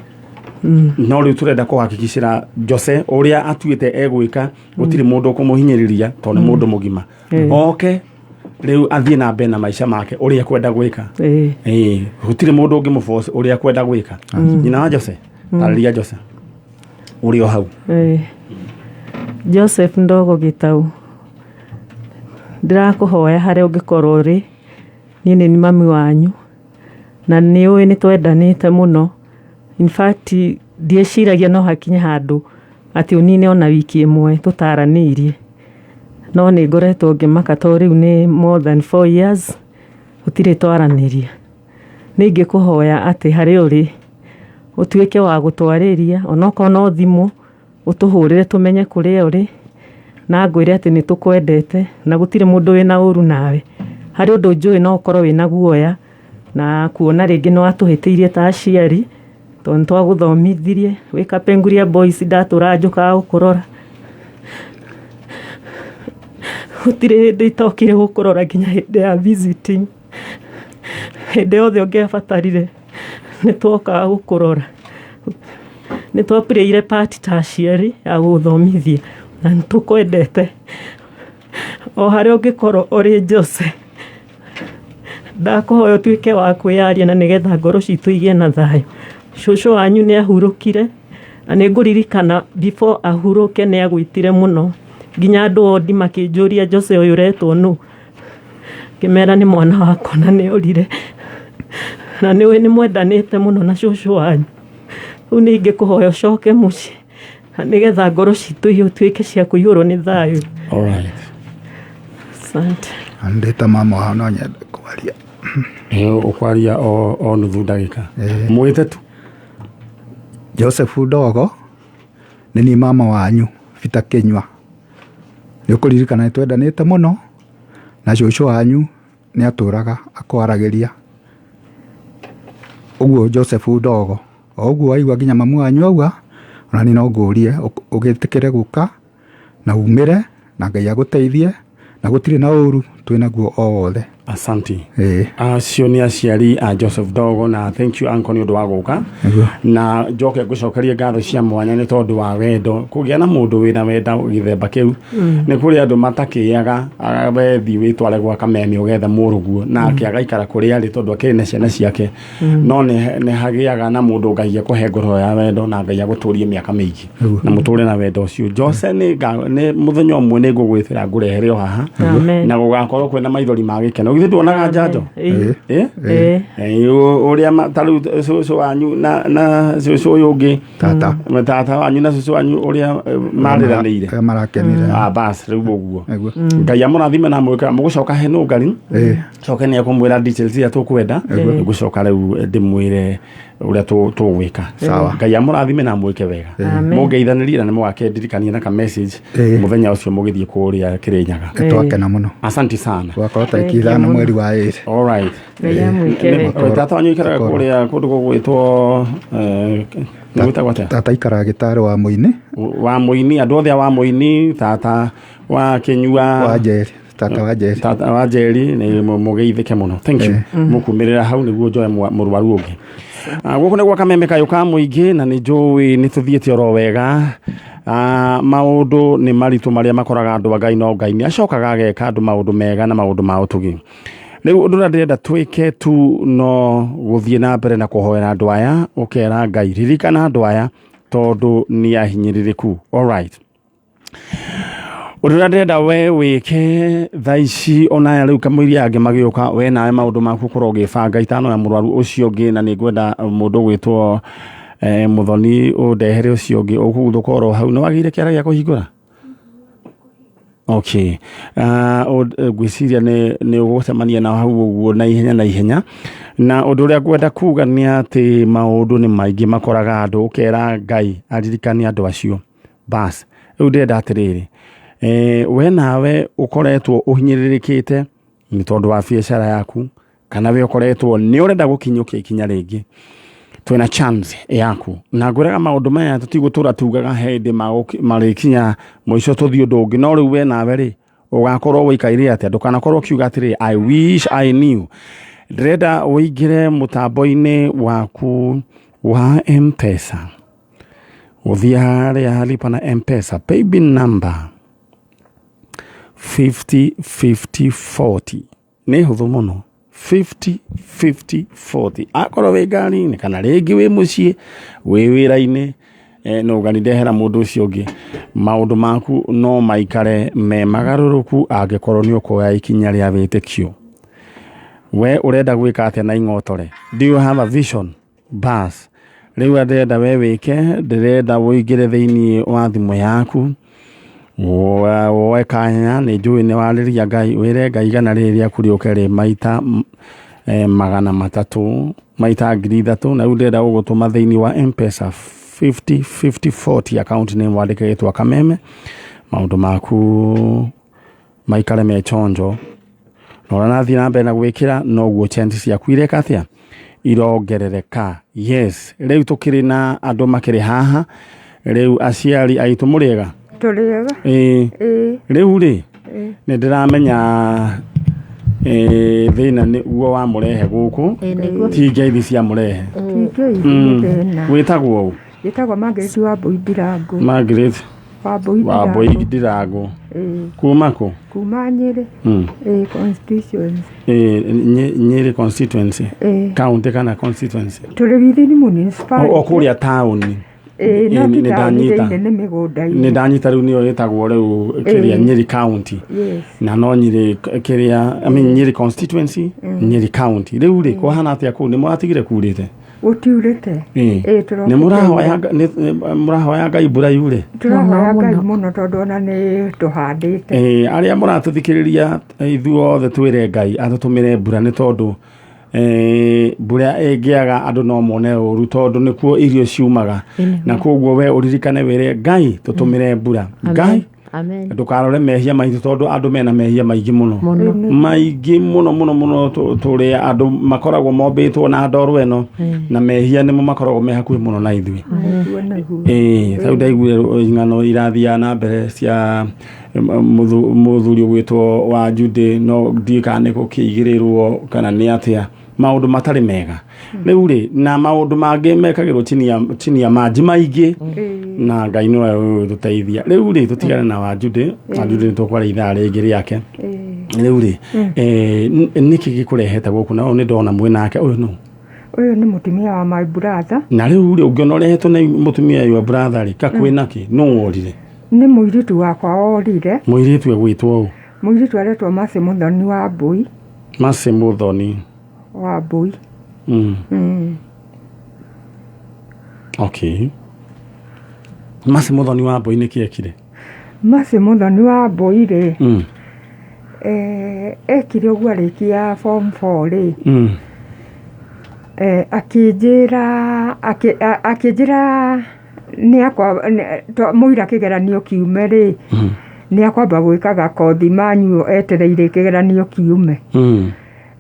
No rĩu tũrenda kũhakikicĩra Jose ũrĩa atuĩte egwĩka gũtirĩ mũndũ ũkũmũhinyĩrĩria tondũ nĩ mũndũ mũgima. Oke rĩu athiĩ na mbere na maica make ũrĩa ekwenda gwĩka. Gũtirĩ mũndũ ũngĩmũforce ũrĩa ekwenda gwĩka. Nyina wa Jose, tarĩria Jose ũrĩ o hau. Joseph Ndogo Gĩtaũ, ndĩrakũhoya harĩa ũngĩkorwo ũrĩ, niĩ nĩ mami wanyu na nĩ ũĩ nĩ twendanĩte mũno. In fact ndieciragia no hakinye handũ atĩ ũnine ona wiki ĩmwe tũtaranĩirie, no nĩ ngoretwo ngĩmaka tondũ rĩu nĩ more than 4 years gũtirĩ twaranĩria. Nĩ ingĩkũhoya atĩ harĩa ũrĩ ũtuĩke wa gũtwarĩria onokorwo no thimũ ũtũhũrĩre tũmenye kũrĩa ũrĩ, na ngwĩre atĩ nĩ tũkwendete na gũtirĩ mũndũ wĩna ũru nawe. Harĩ ũndũ njũĩ no ũkorwo wĩna guoya na kuona rĩngĩ nĩ watũhĩtĩirie ta aciari tondũ nĩ twagũthomithirie wĩ Kapenguria Boys, ndatũraga njũkaga gũkũrora. Gũtirĩ hĩndĩ itokire gũkũrora nginya hĩndĩ ya visiting. Hĩndĩ yothe ũngĩabatarire nĩ twokaga gũkũrora. Nĩ twapurĩire part ta aciari ya gũgũthomithia na nĩ tũkwendete. O harĩa ũngĩkorwo ũrĩ Jose, ndakũhoya ũtuĩke wa kwĩyaria na nĩgetha ngoro citũ igĩe na thayũ. Cũcũ wanyu nĩ ahurũkire na nĩ ngũririkana before ahurũke nĩ agwĩtire mũno nginya andũ ondi makĩnjũria Jose ũyũ ũretwo nũ, ngĩmera nĩ mwana wakwa na nĩ orire, na nĩ ũĩ nĩ mwendanĩte mũno na cũcũ wanyu. Rĩu nĩ ingĩkũhoya ũcoke mũciĩ na nĩgetha ngoro citũ ituĩke cia kũihũrwo nĩ thayũ. All right. Asante. Ndĩ ta mama wao no nyende kwaria. Ũkwaria o nuthu ndagĩka. Mwĩte tu. Joseph Ndogo nĩ niĩ mama wanyu Peter Kĩnyua. Nĩ ũkũririkana nĩ twendanĩte mũno na cũcũ wanyu nĩ atũraga akwaragĩria. Ũguo Joseph Ndogo o ũguo waigua nginya mamu wanyu auga, ona niĩ no ngũrie ũgĩtĩkĩre gũka na umĩre na Ngai agũteithie na gũtirĩ na ũru twĩnaguo o wothe. Asanti. Ĩĩ. Acio nĩ aciari a Joseph Dogo, na thank you uncle nĩ ũndũ wa gũka. Nĩguo. Na njoke ngũcokerie ngatho cia mwanya nĩ tondũ wa wendo, kũgĩa na mũndũ wĩna wenda gĩthemba kĩu. Nĩ kũrĩ andũ matakĩaga, wethi wĩtware gwa Kameme ũgethe mũrũguo nake agaikara kũrĩa arĩ tondũ akĩrĩ na ciana ciake, no nĩ hagĩaga na mũndũ Ngai akũhe ngoro ya wendo na Ngai agũtũrie mĩaka mĩingĩ na mũtũre na wendo ũcio. Jose, nĩ mũthenya ũmwe nĩ ngũgwĩtĩra ngũrehere o haha. Amen. Na gũgakorwo kwĩna maithori ma gĩkeno. Githĩ nduonaga njanjo? Ĩĩ. Eh? Ĩĩ. Ũrĩa ta rĩu cũcũ wanyu na cũcũ ũyũ ũngĩ, Tata. Tata wanyu na cũcũ wanyu, ũrĩa marĩranĩire. Ũrĩa marakenire. Ah, bas rĩu ũguo. Nĩguo. Ngai amũrathime na mwĩka mũgũcoka he nũngari. Ĩĩ. Coke nĩ ekũmwĩra details iria tũkwenda, ngũcoka rĩu ndĩmwĩre ũrĩa tũgwĩka. Sawa. Ngai amũrathime na mwĩke wega. Amen. Mũngeithanĩrie na nĩ mũgakendirikania na ka message mũthenya ũcio mũgĩthiĩ kũrĩa Kĩrĩnyaga. Nĩ twakena mũno. Asante sana. Gwakorwo tarĩki Thank you 5 mũno. mweri wa 2. All right. Ngai amwĩke wega. Tata wanyu ikaraga Makoro. kũrĩa kũndũ gũgwĩtwo gwĩtagwo atĩa? Tata ikaraga gĩtarĩ wa mũini. Wa mũini, andũ othe a wa mũini, tata wa Kĩnyua, Wa Njeri, tata wa Njeri. Tata wa Njeri, nĩ mũgeithĩke mũno. Thank you. Mũkumĩrĩra hau nĩguo njoe mũrwaru ũngĩ. Gũkũ nĩ gwa Kameme kayũ ka mũingĩ, na nĩ njũĩ nĩ tũthiĩte oro wega. Maũndũ nĩ maritũ marĩa makoraga andũ a Ngai, no Ngai nĩ acokaga ageka andũ maũndũ mega na maũndũ ma ũtugi. Rĩu ũndũ ũrĩa ndĩrenda twĩke tu no gũthiĩ na mbere na kũhoera andũ aya, ũkera Ngai ririkana andũ aya tondũ nĩ ahinyĩrĩrĩku. Alright. Ũndũ ũrĩa ndĩrenda we wĩke thaa ici, ona aya rĩu kamũiria angĩ magĩũka, we nawe maũndũ maku ũkorwo ũgĩbanga itanoya mũrwaru ũcio ũngĩ, na nĩ ngwenda mũndũ ũgwĩtwo Mũthoni ũndehere ũcio ũngĩ ũkũguthũka oro hau. Nĩ wagĩire kĩara gĩa kũhingũra? Okay. Ngwĩciria nĩ ũgũcemania nao hau ũguo na ihenya na ihenya. Na ũndũ ũrĩa ngwenda kuga nĩ atĩ maũndũ nĩ maingĩ makoraga andũ, ũkera Ngai aririkane andũ acio. Bas, rĩu ndĩrenda atĩrĩrĩ, we nawe ũkoretwo ũhinyĩrĩrĩkĩte nĩ tondũ wa biacara yaku, kana we ũkoretwo nĩ ũrenda gũkinyũkia ikinya rĩngĩ, twĩna chance yaku. Na ngwĩraga maũndũ maya tũtigũtũra tugaga hĩndĩ marĩkinya mũico tũthiĩ ũndũ ũngĩ, no rĩu we nawe rĩ ũgakorwo ũikaire atĩa? Ndũkanakorwo ũkiuga atĩrĩ, "I wish I knew." Ndĩrenda ũingĩre mũtambo-inĩ waku wa M-Pesa, ũthiĩ harĩa lipa na M-Pesa, paybill number 50 50 40. Nĩ hũthũ mũno, 50 50 40. Akorwo wĩ ngari-inĩ kana rĩngĩ wĩ mũciĩ, wĩ wĩra-inĩ, no ũgani ndehera mũndũ ũcio ũngĩ, maũndũ maku no maikare me magarũrũku angĩkorwo nĩ ũkuoya ikinya rĩa wĩtĩkio. We ũrenda gwĩka atĩa na ing'otore? Do you have a vision? Bas, rĩu ndĩrenda we wĩke, ndĩrenda ũingĩre thĩinĩ wa thimũ yaku, woe kanya, nĩ njũĩ nĩ warĩria Ngai, wĩre Ngai igana rĩrĩ rĩaku rĩũke rĩ maita 300, maita 3,000. Na rĩu ndĩrenda gũgũtũma thĩinĩ wa M-Pesa 50 50 40, account name wandĩke gĩtwa Kameme, maũndũ maku maikare me chonjo. Na ũrĩa nathiĩ na mbere na gwĩkĩra, noguo chance ciaku ireka atĩa? Irongerereka. Yes, rĩu tũkĩrĩ na andũ makĩrĩ haha. Rĩu aciari aitũ, mũrĩega? Tũrĩega. Ĩĩ. Ĩĩ. Rĩu rĩ, nĩ ndĩramenya thĩna nĩguo wamũrehe gũkũ. Ĩĩ, nĩguo. Ti ngeithi ciamũrehe. Tingeithi nĩ thĩna. Wĩtagwo ũ? Njĩtagwo Margaret Wambui Ndirangu. Margaret Wambui. Wambui Ndirangu. Ndirangu. Ĩĩ. Kuma kũ? Kuma Nyĩrĩ. Ĩĩ, constituency. Ĩĩ, Nyĩrĩ constituency? Ĩĩ. County kana constituency? Tũrĩ within municipality. O kũrĩa taũni? Ĩĩ, no Ĩĩ, ti nĩ taũni ndanyita. thĩinĩ, nĩ mĩgũnda-inĩ. Nĩ ndanyita, rĩu nĩyo ĩtagwo rĩu kĩrĩa Ĩĩ. Nyĩrĩ county. Yes. Na no Nyĩrĩ kĩrĩa, I mean, Nyĩrĩ constituency, Nyĩrĩ county. Rĩu rĩ, kwahana atĩa kũu? Nĩ mũratigire kurĩte? Gũtiurĩte. Ĩĩ. Ĩĩ, tũrokĩte Nĩ mũrahoya ira. Nĩ mũrahoya Ngai mbura yure? Tũrahoya Mũno, Ngai mũno. mũno tondũ ona nĩ tũhandĩte. Ĩĩ, arĩa mũratũthikĩrĩria, ithuothe twĩre Ngai atũtũmĩre mbura, nĩ tondũ mbura ĩngĩaga andũ no mone ũru, tondũ nĩkuo irio ciumaga. Na koguo we ũririkane wĩre Ngai tũtũmĩre mbura. Ngai Amen. Ndũkarore mehia maitũ, tondũ andũ mena mehia maingĩ mũno. Mũno. Maingĩ mũno mũno mũno. Tũrĩa andũ makoragwo mombĩtwo na ndoro ĩno na mehia nĩmo makoragwo me hakuhĩ mũno na ithuĩ. Nĩguo, nĩguo. Ĩĩ, rĩu ndaiguire ng'ano irathiaga na mbere cia Mũthuri ũgwĩtwo wa Jude no ndiũĩ kana nĩ gũkĩigĩrĩrwo kana nĩ atĩa, maũndũ matarĩ mega. Rĩu rĩ, na maũndũ mangĩ mekagĩrwo chini ya maji maingĩ, na Ngai nĩwe ũgũtũteithia. Rĩu rĩ, tũtigane na wa Jude. Wa Jude nĩ tũkwaria ithaa rĩngĩ rĩake. Rĩu rĩ, nĩkĩ gĩkũrehete gũkũ? Na ũyũ nĩ ndona mwĩ nake, ũyũ nũ? Ũyũ nĩ mũtumia wa my brother. Na rĩu rĩ, ũngĩona ũrehetwo nĩ mũtumia your brother rĩ, ka kwĩna kĩ? Nũ worire? Nĩ mũirĩtu wakwa worire. Mũirĩtu egwĩtwo ũ? Mũirĩtu aretwo Mercy Mũthoni wa Mbũi. Mercy Mũthoni wa Mbũi. Okay, Mercy Mũthoni wa Mbũi nĩkĩ ekire? Mercy Mũthoni wa Mbũi rĩ, ekire ũguo, arĩkia form 4 rĩ, akĩnjĩra akĩnjĩra nĩ akwa mũira kĩgeranio kiume rĩ, nĩ akwamba gwĩkaga kothi manual etereire kĩgeranio kiume.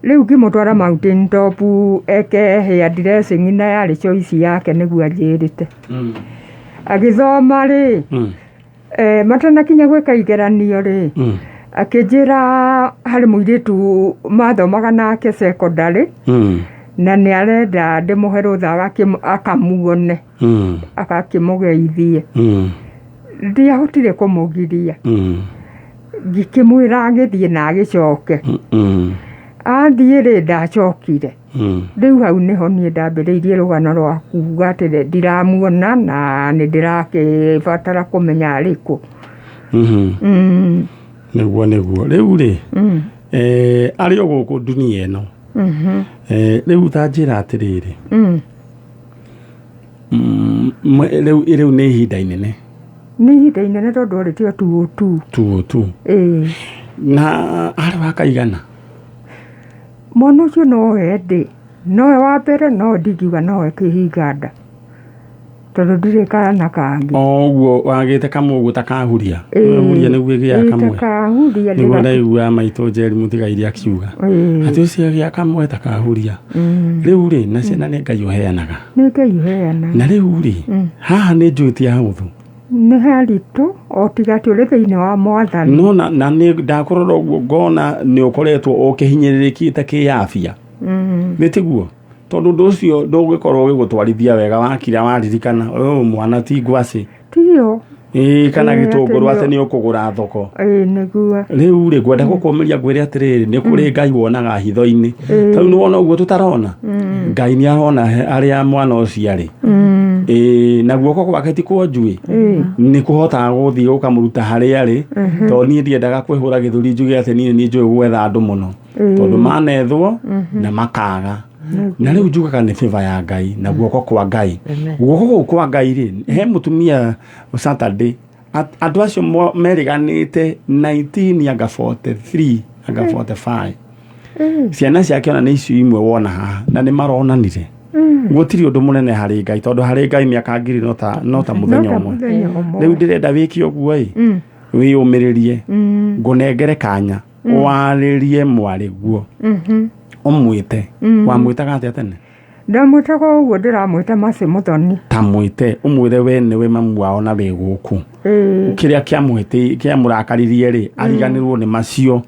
Rĩu ngĩmũtwara Mountain Top eke hair dressing, na yarĩ choice yake nĩguo anjĩrĩte. Agĩthoma rĩ, matanakinya gwĩka igeranio rĩ, akĩnjĩra harĩ mũirĩtu mathomaga nake secondary, na nĩ arenda ndĩmũhe rũtha akamuone, agakĩmũgeithie. Ndiahotire kũmũgiria. Ngĩkĩmwĩra agĩthiĩ na agĩcoke. Athiĩ rĩ, ndacokire. Rĩu hau nĩho niĩ ndambĩrĩirie rũgano rwa kuga atĩ ndiramuona na nĩ ndĩrakĩbatara kũmenya arĩ kũ. Nĩguo rĩu rĩ, arĩ o gũkũ dunia ĩno. Rĩu ta njĩra atĩrĩrĩ, rĩu nĩ ihinda inene. Nĩ ihinda inene tondũ orĩte o tu tu. Tu tu. Ĩĩ. Na arĩ wa kaigana? Mwana ũcio nowe ndĩ nowe wa mbere, no ndingiuga nowe kĩhinga nda tondũ ndirĩ kana kangĩ. O ũguo wagĩte kamwe ũguo ta kahuria. Ĩĩ. Huria nĩguo ĩgĩaga Ĩĩ, ta kamwe. kahuria. Nĩguo ndaigua maitũ Njeri mũtigaire akiuga atĩ ũcio agĩa kamwe ta kahuria. Rĩu rĩ, na ciana nĩ Ngai ũheanaga. Nĩ Ngai ũheanaga. Na rĩu rĩ, haha nĩ njũĩ ti hahũthũ. Nĩ haritũ, o tiga atĩ ũrĩ thĩinĩ wa Mwathani. No na nĩ ndakũrora ũguo ngona nĩ ũkoretwo ũkĩhinyĩrĩrĩkĩte kĩafia. Nĩ tiguo? Tondũ ũndũ ũcio ndũngĩkorwo ũgĩgũtwarithia wega wakira waririkana ũyũ mwana ti ngwacĩ. Tiyo. Ĩĩ, kana Ĩĩ, gĩtũngũrũ atĩ atĩ nĩ ũkũgũra thoko. Ĩĩ, nĩguo. Rĩu rĩ, ngwenda gũkũmĩria ngwĩre atĩrĩrĩ, nĩ kũrĩ Ngai wonaga hitho-inĩ. Tarĩu nĩ wona ũguo tũtarona, Ngai nĩ arona arĩa mwana ũcio arĩ. Ĩĩ, na guoko gwake ti kwonjuĩ, nĩ kũhotaga gũthiĩ gũkamũruta harĩa arĩ, tondũ niĩ ndiendaga kwĩhũra gĩthũri njuge atĩ niĩ nĩ njũĩ gwetha andũ mũno, tondũ manethwo na makaga. Na rĩu njugaga nĩ favor ya Ngai na guoko kwa Ngai. Guoko kũu kwa Ngai rĩ, he mũtumia Saturday, andũ acio merĩganĩte 19 anga 43 anga 45, ciana ciake ona nĩ icio imwe wona haha, na nĩ maronanire. Gũtirĩ ũndũ mũnene harĩ Ngai, tondũ harĩ Ngai mĩaka 1000 no ta mũthenya No ta ũmwe. Mũthenya ũmwe. Rĩu ndĩrenda wĩke ũguo ĩ, wĩyũmĩrĩrie, ngũnengere kanya warĩrie mwarĩ guo, ũmwĩte. Wamwĩtaga atĩa tene? Ndamwĩtaga ũguo ndĩramwĩta, Mercy Mũthoni. Ta mwĩte ũmwĩre we nĩwe mamu wao na wĩ gũkũ. Kĩrĩa kĩamũhĩtĩ kĩamũrakaririe rĩ, ariganĩrwo nĩ macio.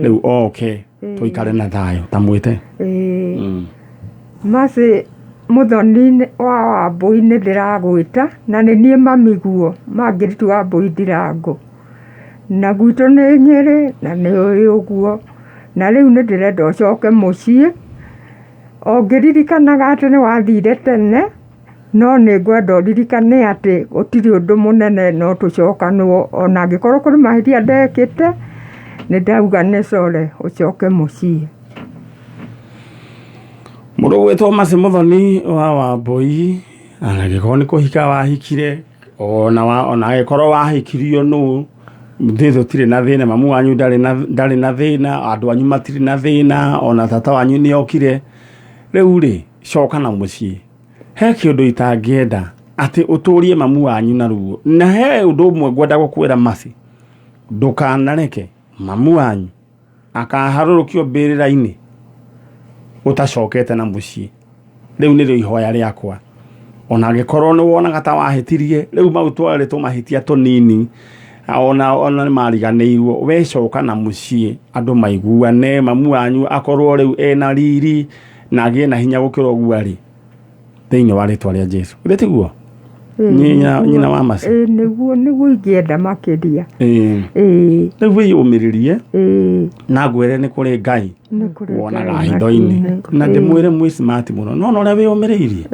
Rĩu oke tũikare na thayũ. Ta mwĩte. Ĩĩ. Mercy Mũthoni wa Wambũi, nĩ ndĩragwĩta na nĩ niĩ mami guo Mangĩritu wa Mbũi Ndirango, na gwitũ nĩ Nyĩrĩ, na nĩ ũĩ ũguo. Na rĩu nĩ ndĩrenda ũcoke mũciĩ, o ngĩririkanaga atĩ nĩ wathire tene, no nĩ ngwenda ũririkane atĩ gũtirĩ ũndũ mũnene, no tũcokanwo. Ona angĩkorwo kũrĩ mahĩtia ndekĩte, nĩ ndauga nĩ core, ũcoke mũciĩ. Mũndũ ũgwĩtwo Mercy Mũthoni wa Wambũi, angĩkorwo nĩ kũhika wahikire, ona angĩkorwo wahikirio nũ, thĩ tũtirĩ na thĩna. Mamu wanyu ndarĩ na thĩna, andũ anyu matirĩ na thĩna, ona tata wanyu nĩ okire. Rĩu rĩ, coka na mũciĩ. He kĩũndũ itangĩenda atĩ ũtũrie mamu wanyu na ruo, na he ũndũ ũmwe ngwenda gũkwĩra Mercy, ndũkanareke mamu wanyu akaharũrũkio mbĩrĩra-inĩ ũtacokete na mũciĩ. Rĩu nĩrĩo ihoya rĩakwa. Ona angĩkorwo nĩ wonaga ta wahĩtirie, rĩu mau twarĩ tũmahĩtia tũnini. Ona nĩ mariganĩirwo. We coka na mũciĩ, andũ maiguane, mamu wanyu akorwo rĩu ena riri na agĩe na hinya gũkĩra ũguo arĩ thĩinĩ wa rĩtwa rĩa Jesu. Githĩ tiguo? Nyina wa Mercy. Ĩĩ, nĩguo ingĩenda makĩria. Ĩĩ. Rĩu wĩyũmĩrĩrie na ngwĩre nĩ kũrĩ Ngai Nĩ kũrĩ wonaga Ngai hitho-inĩ, matu-inĩ. na ndĩmwĩre mwĩ smart mũno, no ũrĩa wĩyũmĩrĩirie.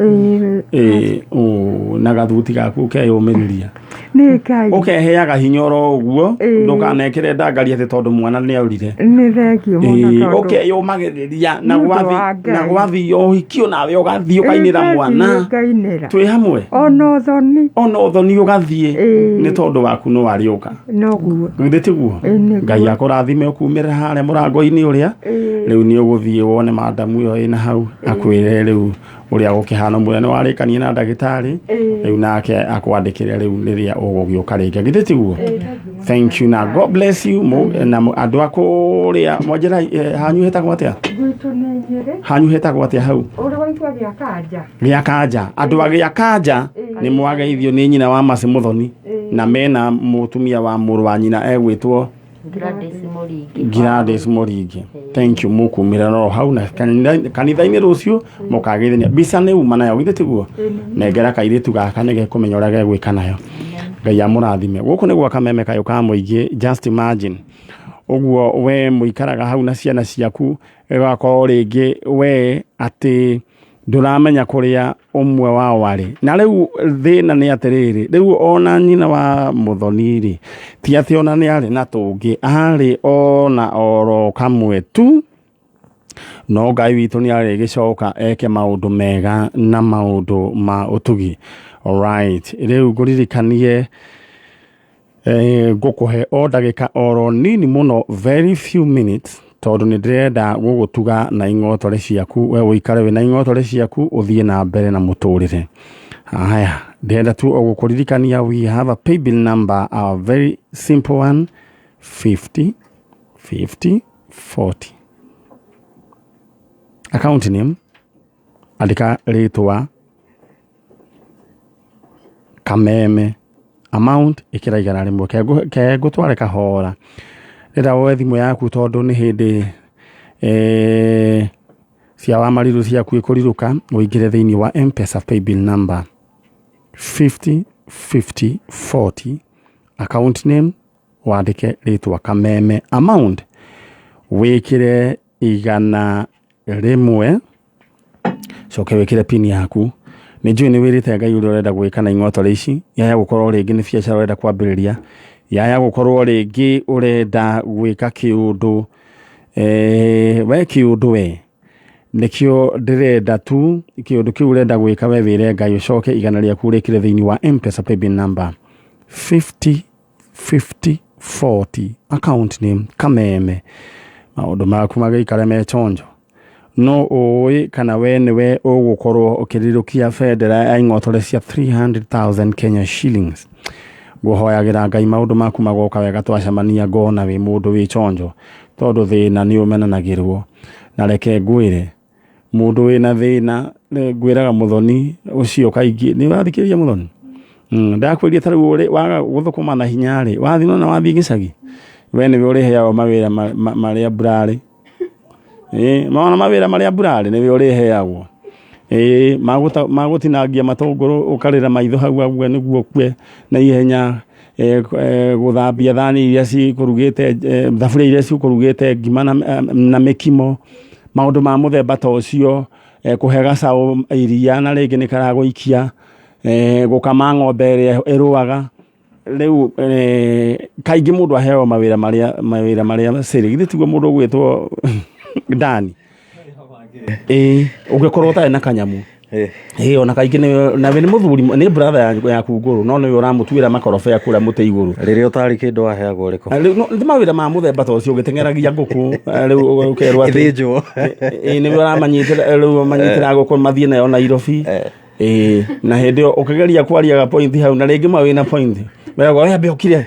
Ĩĩ, na gathuti gaku ũkeyũmĩrĩria. Nĩ Ngai. Ũkeheaga hinya oro ũguo, ndũkanekĩre ndangari atĩ tondũ mwana nĩ aurire. Nĩ thengio mũno tondũ Ũkeyũmagĩrĩria na Nĩ ũndũ gwathi wa Ngai. na gwathio ũhiki nawe ũgathiĩ ũkainĩra mwana. Ngainĩra. Twĩ hamwe. Ona ũthoni. Ona ũthoni ũgathiĩ nĩ tondũ waku no arĩũka. Noguo. Githĩ tiguo? Ĩĩ, nĩguo. Ngai akũrathime ũkumĩre harĩa mũrango-inĩ ũrĩa. Rĩu nĩ ũgũthiĩ wone madamu ĩyo ĩna hau, akwĩre rĩu ũrĩa gũkĩhana, mwĩre nĩ warĩkania na ndagĩtarĩ, rĩu nake akwandĩkĩre rĩu rĩrĩa ũgũgĩũka rĩngĩ. Githĩ tiguo? Thank you na God bless you. Na andũ a kũrĩa mwanjĩra, hanyu hetagwo atĩa? Gwitũ nĩ Nyĩrĩ. Hanyu hetagwo atĩa hau? Ũrĩ waigua gĩa Kanja? Gĩa Kanja. Andũ a gĩa Kanja nĩ mwageithio nĩ nyina wa Mercy Muthoni, na mena mũtumia wa mũrũ wa nyina egwĩtwo Gladys Mũringi. Gladys Mũringi. Thank you. Mũkumĩra no hau na kanitha-inĩ rũciũ mũkageithania. Mbica nĩ uma nayo, githĩ tiguo? Nengera kairĩtu gaka nĩ gekũmenya ũrĩa gegwĩka nayo. Ngai amũrathime. Gũkũ nĩ gwa Kameme kayũ ka mũingĩ. Just imagine ũguo we mũikaraga hau na ciana ciaku, ĩgakorwo rĩngĩ we atĩ ndũramenya kũrĩa ũmwe wao arĩ. Na rĩu thĩna nĩ atĩrĩrĩ, rĩu ona nyina wa Muthoni rĩ, ti atĩ ona nĩ arĩ na tũngĩ, arĩ ona oro kamwe tu, no Ngai witũ nĩ arĩgĩcoka eke maũndũ mega na maũndũ ma ũtugi. Alright, rĩu ngũririkanie, ngũkũhe o ndagĩka oro nini mũno, very few minutes, tondũ nĩ ndĩrenda gũgũtuga na ing'otore ciaku, we ũikare wĩna ing'otore ciaku, ũthiĩ na mbere na mũtũrĩre. Haya, ndĩrenda tu o gũkũririkania, we have a paybill number, a very simple one, 50 50 40. Account name, andĩka rĩtwa Kameme, amount ĩkĩra 100. Ke ngũtware kahora. Rĩrĩa woe thimũ yaku, tondũ nĩ hĩndĩ cia wa mariru ciaku ĩkũrirũka, ũingĩre thĩinĩ wa M-Pesa paybill number 50 50 40, account name wandĩke rĩtwa Kameme, amount wĩkĩre 100, coke wĩkĩre pin yaku. Nĩ njũĩ nĩ wĩrĩte Ngai ũrĩa ũrenda gwĩka na ing'otore ici. Yaya gũkorwo rĩngĩ nĩ biacara ũrenda kwambĩrĩria, yaya gũkorwo rĩngĩ ũrenda gwĩka kĩũndũ, we kĩũndũ we nĩkĩo ndĩrenda tu kĩũndũ kĩu ũrenda gwĩka, we wĩre Ngai, ũcoke 100 rĩaku ũrĩkĩre thĩinĩ wa M-Pesa paybill number 50 50 40, account name Kameme. Maũndũ maku magĩikare me chonjo. No ũĩ kana we nĩwe ũgũkorwo ũkĩrirũkia bendera ya ing'otore cia 300,000 Kenya shillings. Ngũhoyagĩra Ngai maũndũ maku magoka wega, twacemania ngona wĩ mũndũ wĩ chonjo, tondũ thĩna nĩ ũmenanagĩrwo. Na reke ngwĩre, mũndũ wĩna thĩna, ngwĩraga Mũthoni ũcio kaingĩ, nĩ ũrathikĩrĩria Mũthoni? Ndakwĩrire ta rĩu waga gũthũkũma na hinya rĩ, wathiĩ nona wathiĩ gĩcagi, we nĩwe ũrĩheagwo mawĩra marĩa mburarĩ. Mawona mawĩra marĩa mburarĩ nĩwe ũrĩheagwo. Magũtinangia matũngũrũ ũkarĩra maitho hau ũguo nĩguo ũkue na ihenya, gũthambia thani iria cikũrugĩte, thaburia iria cikũrugĩte ngima na mĩkimo, maũndũ ma mũthemba ta ũcio, kũhe gacaũ iria na rĩngĩ nĩ karagũikia, gũkama ng'ombe ĩrĩa ĩrũaga. Rĩu kaingĩ mũndũ aheagwo mawĩra marĩa siri. Githĩ tiguo mũndũ ũgwĩtwo Dani? Ĩĩ, ũngĩkorwo ũtarĩ na kanyamu. Ĩĩ, ona kaingĩ nawe nĩ mũthuri, nĩ brother yaku ngũrũ, no nĩwe ũramũtuĩra makorobea kũrĩa mũtĩ igũrũ. Rĩrĩa ũtarĩ kĩndũ waheagwo ũrĩkũ? Rĩu nĩ mawĩra ma mũthemba ta ũcio, ũgĩteng'eragia ngũkũ, rĩu ũkerwo atĩ Ĩthĩnjwo. Ĩĩ, nĩwe ũramanyitĩra, rĩu ũmanyitĩra ngũkũ mathiĩ nayo Nairobi. Ĩĩ, na hĩndĩ ĩyo ũkĩgeria kwaria ga point hau, na rĩngĩ ma wĩna point, weragwo we ambe ũkire.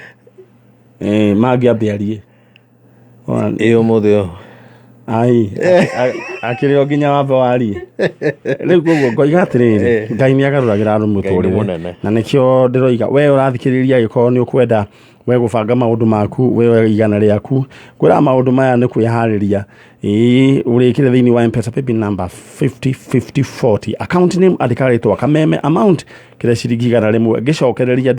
Ĩĩ, mangĩ ambe arie. Ĩĩ, ũmũthĩ ũyũ. Ai, akĩrĩ o nginya wambe warie. Rĩu koguo ngoiga atĩrĩrĩ, Ngai nĩ agarũragĩra andũ Ngai nĩ mũtũrĩre. mũnene. Na nĩkĩo ndĩroiga we ũrathikĩrĩria angĩkorwo nĩ ũkwenda we gũbanga maũndũ maku, we igana rĩaku, kwĩra maũndũ maya nĩ kwĩharĩria. Ĩĩ, ũrĩkĩre thĩinĩ wa M-Pesa paybill number 505040, account name andĩka rĩtwa Kameme, amount kĩrĩa ciringi 100, ngĩcokereria.